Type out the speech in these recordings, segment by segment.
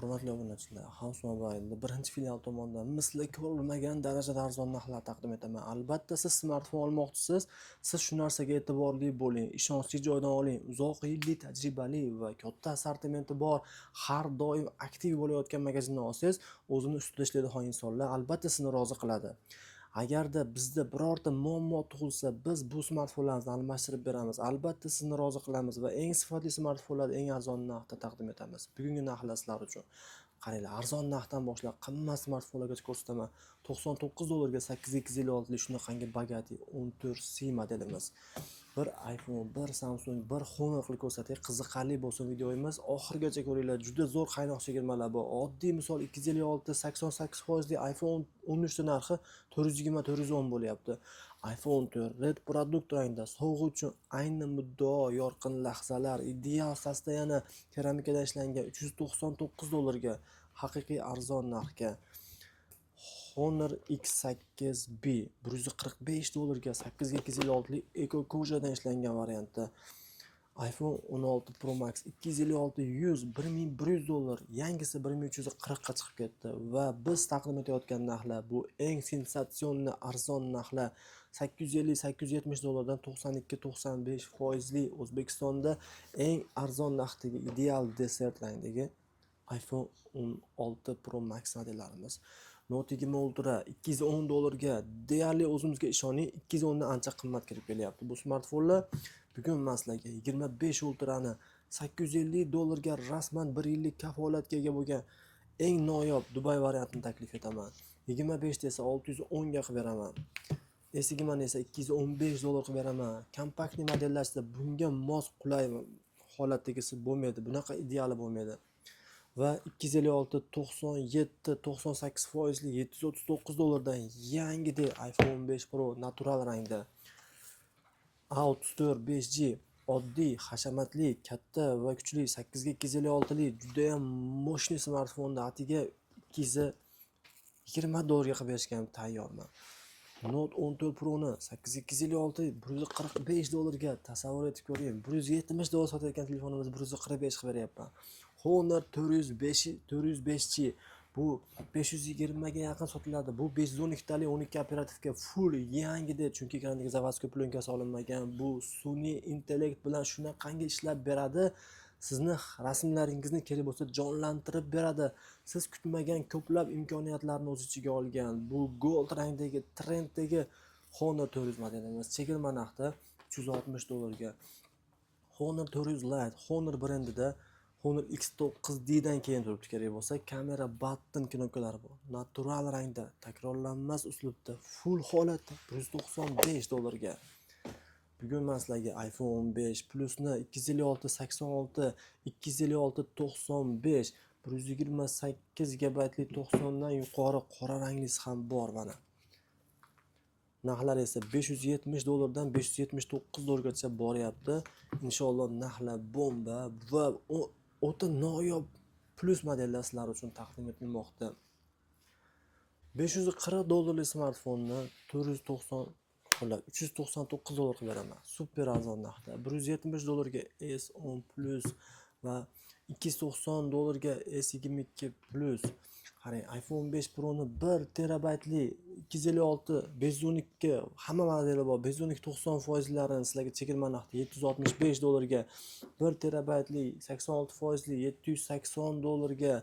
Hurmatli obunachilar, House Mobile'da birinchi filial tomonidan misli ko'rilmagan darajada arzon narxlar taqdim etaman. Albatta, siz smartfon olmoqchisiz, siz shu narsaga e'tiborli bo'ling, ishonchli joydan oling, uzoq yillik tajribali va katta assortimenti bor, har doim aktiv bo'layotgan magazindan olsangiz, o'zini ustida ishlaydigan insonlar albatta sizni rozi qiladi. Agarda bizda birorta muammo tug'ilsa, biz bu smartfonlarni almashtirib beramiz. Albatta sizni rozi qilamiz va eng sifatli smartfonlarni eng arzon narxda taqdim etamiz. Bugungi narxlar sizlar uchun. Qaranglar, arzon narxdan boshlab qimmat smartfonlargacha ko'rsataman. 99 dollarga 8256 lik shunaqangi богатый 14C modelimiz. Bir iPhone, bir Samsung, bir Honor qilib ko'rsatay, qiziqarli bo'lsin videomiz. Oxirigacha ko'ringlar, juda zo'r qaynoq chegirmalar bor. Oddiy misol, 256 88 foizli iPhone 13 ta narxi 420, 410 bo'lyapti. iPhone 4 Red Product rangda sovg'a uchun ayni muddao, yorqin lahzalar, ideal состояние, keramikadan ishlangan, 399 dollarga, haqiqiy arzon narxga. Honor X8B 145 dollarga, 8256 lik эко кожа dan ishlangan variantda. iPhone 16 Pro Max 256 100 1100 dollar, yangisi 1340 ga chiqib ketdi va biz taqdim etayotgan narxlar bu eng сенсационный arzon narxlar: 850, 870 dollardan 92, 95 foizli O'zbekistonda eng arzon narxdagi ideal desert rangdagi iPhone 16 Pro Max modellarimiz. Note 20 Ultra 210 dollarga, deyarli o'zimizga ishoning, 210 dan ancha qimmat kirib kelyapti bu smartfonlar. Bugun man sizlarga 25 Ultrani 850 dollarga, rasman 1 yillik kafolatga ega bo'lgan eng noyob Dubay variantini taklif etaman. 25 desa 610 ga qilib beraman. S20 esa 215 dollar qilib beraman. Kompaktli modellar ichida bunga mos qulay holatdagisi bo'lmaydi, bunaqa ideali bo'lmaydi. Va 256 97 98 foizli 739 dollardan yangidek iPhone 15 Pro natural rangda. A34 5G oddiy, hashamatli, katta va kuchli 8256 lik judayam мощный smartfonni atiga 220 dollarga qilib berishga ham tayyorman. Note 14 Pro'ni 8256 145 dollarga, tasavvur etib ko'ring. 170 dollar sotayotgan telefonimizni 145 qilib beryapman. Honor 405, 405G, bu 520 ga yaqin sotiladi. Bu 512 tali 12 оперативка, full yangidek, chunki ekrandagi заводской plyonka solinmagan. Bu sun'iy intellekt bilan shunaqangi ishlab beradi. Sizni rasmlaringizni kerak bo'lsa jonlantirib beradi. Siz kutmagan ko'plab imkoniyatlarni o'z ichiga olgan. Bu gold rangdagi trenddagi Honor 400 modelimiz chegirma narxda 360 dollarga. Honor 400 Lite, Honor brendida Honor X9D dan keyin turibdi kerak bo'lsa, kamera button knopkalari bor. Natural rangda, takrorlanmas uslubda, full holatda 195 dollarga. Bugun man sizlarga iPhone 15 Plusni 256 86, 256 95, 128 gigabaytli 90 dan yuqori qora ranglisi ham bor mana. Narxlar esa 570 dollardan 579 dollargacha boryapti. Inshaalloh, narxlar bomba va o'ta noyob plus modellar sizlar uchun taqdim etilmoqda. 540 dollarlik smartfonni 490, xullas, 399 dollar qilib beraman. Super arzon narxda. 170 dollarga S10 Plus va 290 dollarga S22 Plus. Qarang, iPhone 5 Pro'ni 1 terabaytli 256 512, hamma modeli bor. 512 90 foizlarini sizlarga chegirma narxda 765 dollarga, 1 terabaytli 86 foizli 780 dollarga,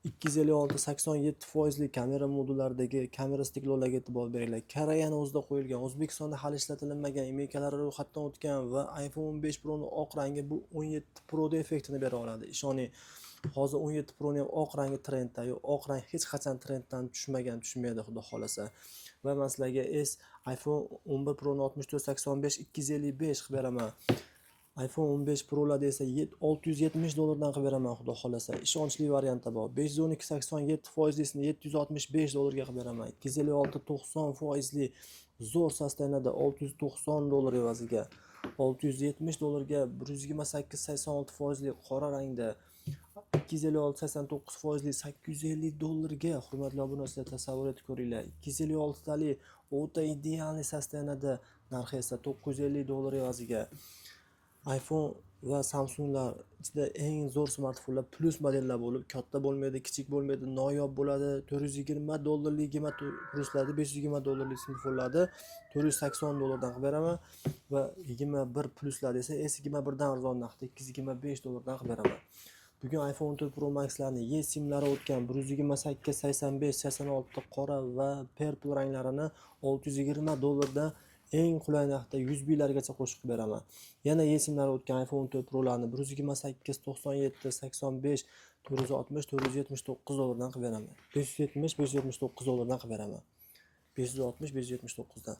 256 87 foizli kamera modullaridagi kamera стекло larga e'tibor beringlar. Koreyani o'zida qo'yilgan, O'zbekistonda hali ishlatilmagan, IMEIkalari ro'yxatdan o'tgan va iPhone 15 Pro'ni oq rangi bu 17 Pro'da effektini bera oladi. Ishoning, hozir 17 Pro'ni ham oq rangi trendda. Yo'q, oq rang hech qachon trenddan tushmagan, tushmaydi, xudo xohlasa. Va man sizlarga S iPhone 11 Pro'ni 64 85 255 qilib beraman. iPhone 15 Pro'larda esa 670 dollardan qilib beraman, xudo xohlasa. Ishonchli variantda bor. 512 87 foizlisini 765 dollarga qilib beraman. 256 90 foizli zo'r состояние da 690 dollar evaziga. 670 dollarga 128 86 foizli qora rangda, 256 89 foizli 850 dollarga. Hurmatli obunachilar, tasavvur etib ko'ringlar. 256 tali o'ta идеальный состояние da, narxi esa 950 dollar evaziga. iPhone va Samsunglar ichida eng zo'r smartfonlar plus modellar bo'lib, katta bo'lmaydi, kichik bo'lmaydi, noyob bo'ladi. 420 dollarlik 20 pluslarda, 520 dollarlik smartfonlarni 480 dollardan qilib beraman va 21 pluslar esa S21 dan arzon narxda 225 dollardan qilib beraman. Bugun iPhone 14 Pro Maxlarni eSIMlari o'tgan 128, 85, 86 qora va purple ranglarini 620 dollardan eng qulay narxda 100 minglargacha qo'shib beraman. Yana eSIMlari o'tgan iPhone 14 Pro'larni 128, 97, 85, 460, 479 dollardan qilib beraman. 570, 579 dollardan qilib beraman. 560, 579 dan.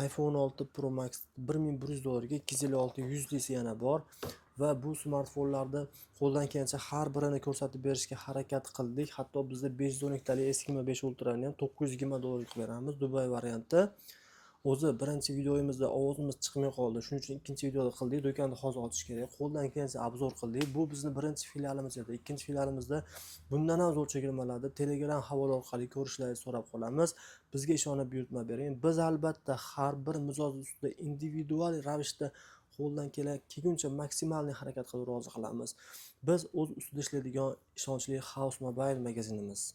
iPhone 6 Pro Max 1100 dollarga, 256 100lisi yana bor va bu smartfonlarni qo'ldan kelgancha har birini ko'rsatib berishga harakat qildik. Hatto bizda 512 talik S25 Ultrani ham 920 dollarga qilib beramiz, Dubay varianti. O'zi birinchi videoyimizda ovozimiz chiqmay qoldi. Shuning uchun ikkinchi videoda qildik. Do'konni hozir ochish kerak. Qo'ldan kelgancha обзор qildik. Bu bizni birinchi filialimiz edi. Ikkinchi filialimizda bundan ham zo'r chegirmalarda Telegram havola orqali ko'rishlaringizni so'rab qolamiz. Bizga ishonib buyurtma bering. Biz albatta har bir mijoz ustida individual ravishda qo'ldan kelguncha maksimalniy harakat qilib rozi qilamiz. Biz o'z ustida ishlaydigan ishonchli House Mobile magazinimiz.